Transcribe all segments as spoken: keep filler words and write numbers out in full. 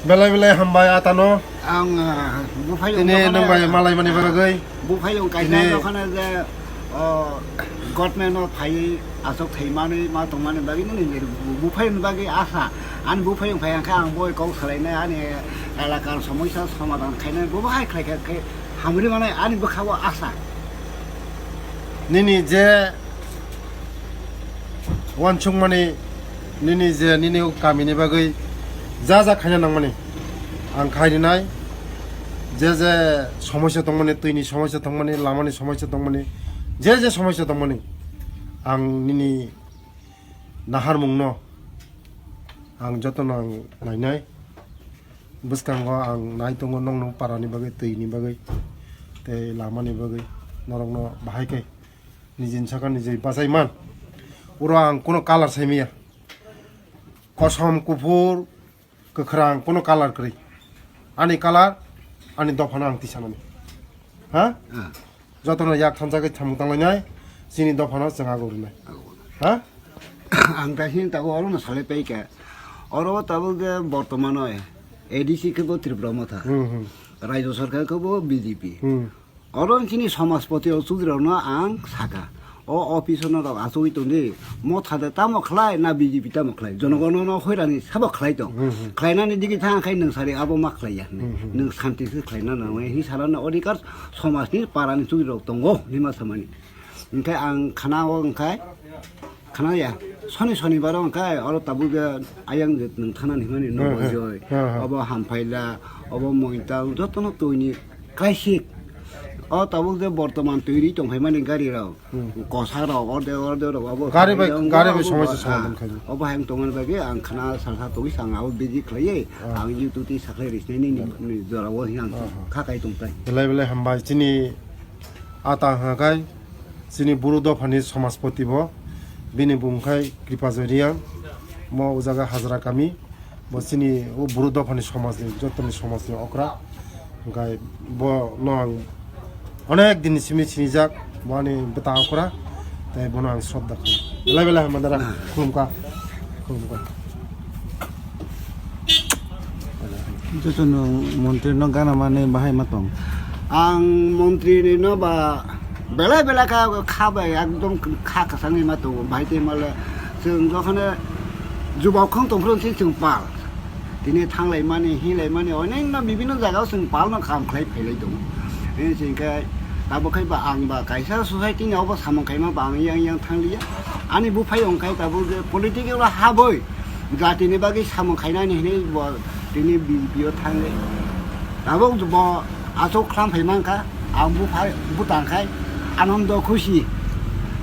Belai belai hambai atano. Ang, ah, buphai tini nong bai malai mani bagwi. Buphai ong kaisa tini nokana je, oh, government no phai asok thai mani ma tong mani bagwi nini je buphai ni bagwi asa. Ani buphai ong phai ang kha ang boi kok salai nai ani elakar somosya somadhan khai nai bo bahai khlai kha khe hamri manai ani bwkha o asa. Nini je wansukmani nini je nini kamini bagwi ja ja khaina nangmani ang khai rinai. Je je somosya tongmani, twini somosya tongmani, lamani somosya tongmani, je je somosya tongmani ang nini naharmungno ang jotono ang nainai. Bwskango ang nai tongo nokno parani bagwi, twini bagwi, tei lamani bagwi norokno bahai khe nijini saka nijini bachai man. Oro ang kuno colour sai maya. Kosom, kuphur, kwkhwrang, kuno colour kwrwi. Ani colour, ani dophano ang tisanani. Ha? Ah. Jotono yak thansa khe samung tanglainai, chini dophano chwng ago rwnai. Ago. Ha? Ang ta sini tago oro no salai pai kha. Oro tabuk je bortomano A D C khe bo Tripura Motha. Hmm, hmm. Rajya Sarkar khe bo B J P. Hmm. Oro chini somajpoti o chudri rokno ang saka. O office no rok achugwi tongdi. Motha de tamo khlai na B J P tamo khlai. Jonogono no hoirani sabo khlai tong. Hmm, hmm. Khlainani digi thang khai nwng sari abo ma khlaiya hinwi. Hmm, hmm. Nwng santi se khlaina nangnai hi sarano odhikar somajni parani chudri rok tongo hinma samani. Hinkhe ang khana o hinkhe khana ya. Soni sonibar o hinkhe oro tabuk je ayang je nwng thana ni hwnmani nogo joi. Hmm, hmm. Obo hamphaila, obo moital, jotono twini kaisik. O tabuk je bortoman twi ri tong phaimani gari rok. Hmm. Kosa rok, orde orde rok, abo gari bai, gari bai somosya somadhan khaidi. Obo hayung tongmani bagwi ang khana salsa tongwi sang abo busy khlaiwi ang YouTube twi sakhlai ri sinai nini, nini jora o hiang kha kai tong tai. Belai belai hambai chini ata hwnka kai chini Bru dophani somajpoti bo bini bung khai Kripajoy Reang mo o jaga Hajra kami. Bo chini o Bru dophani somajni, jotoni somajni okra. Hwnkhe bo no ang onek din ni simi sinijak, bo ani bwta okra, tei bono ang srodda khlaio. Belai belai hambai dara, khulumkha, khulumkha. Jotono montri no gana mani bahai ma tong. Ang montri ni no ba belai belai kha, kha bai ekdom kha kwchangwi ma tongo, bahai tei male chwng jokhone jubok khong tong phuru se chwng pal. Tini thanglai mani, hinglai mani, onekno bibinno jaga o chwng palno kam khlai phailai tongo. Hini se hinkhe tabuk khai ba ang ba kaisa society ni obo samung khaima ba ang yang yang thangliya. Ani buphai ongkhai tabuk je political o habwi jatini bagwi samung khainani hinwi bo tini B J P o thangwi. Tabuk bo aswk khwlam phai mankha, ang buphai bwtang khai anondo khusi.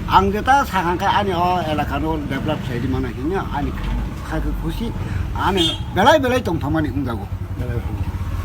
Ang jeta sakha khe ani o elaka no develop khlai di mano hinwi ani kha khe khusi, ani belai belai tongthokmani wngjago. Belai belai.